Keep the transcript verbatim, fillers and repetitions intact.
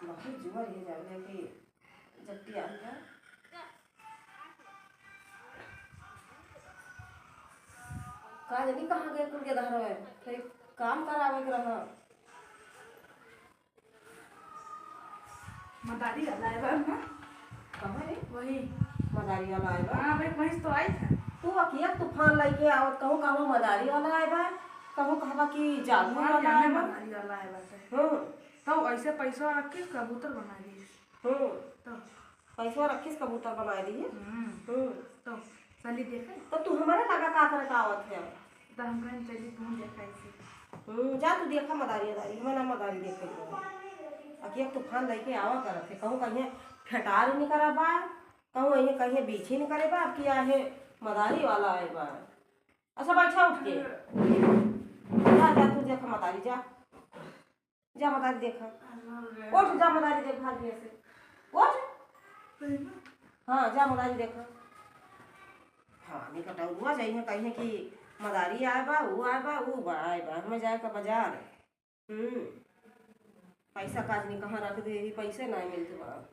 बहुत जुआ रह जावे कि जब टियान का। का जानी कहाँ गए कुल के धार में, फिर काम करावे के रहा। मदारी वाला आए बा ना? कहाँ रे? वही। मदारी वाला आए बा? हाँ भाई, वहीं से तो आई था। तू अकिया तूफान लेके आवत, कहूँ कहवा मदारी वाला आए बा, कहूँ कहवा कि जादू वाला आए बा। मदारी वाला आए बा। हम्म। तो ऐसे पैसा रख के कबूतर बना दिए। हम्म। तो पैसा रखिस कबूतर बनाए दिए। हम्म। हम्म। तो चली देखे। तो तू हमारे लगा का करे का आवत है? तो हम कहें चली घूम देखा इसे। हम्म, जा तू देखा मदारी अदारी, हमें ना मदारी देखे के बा। अकिया तूफान लेके आवा करत है, कहूँ कहीं फेटार नहीं करा बा, कहूँ यहीं कहीं बीछी नहीं करे बा, अब किया है मदारी वाला आए बा। अच्छा बैठा उठ के। जा, जा तू देखा मदारी, जा। जा मदारी देखा। उठ, जा मदारी देख भागिया से। उठ। हाँ, जा मदारी देखा। हाँ, नहीं कटौरुआ जाइए, कहिए कि मदारी आए बा, वो आए बा, वो बा, आए बा, हमें जाए का बाजार। हम्म। पैसा काज नहीं कहाँ रख दे, ये पैसे ना मिलते बा।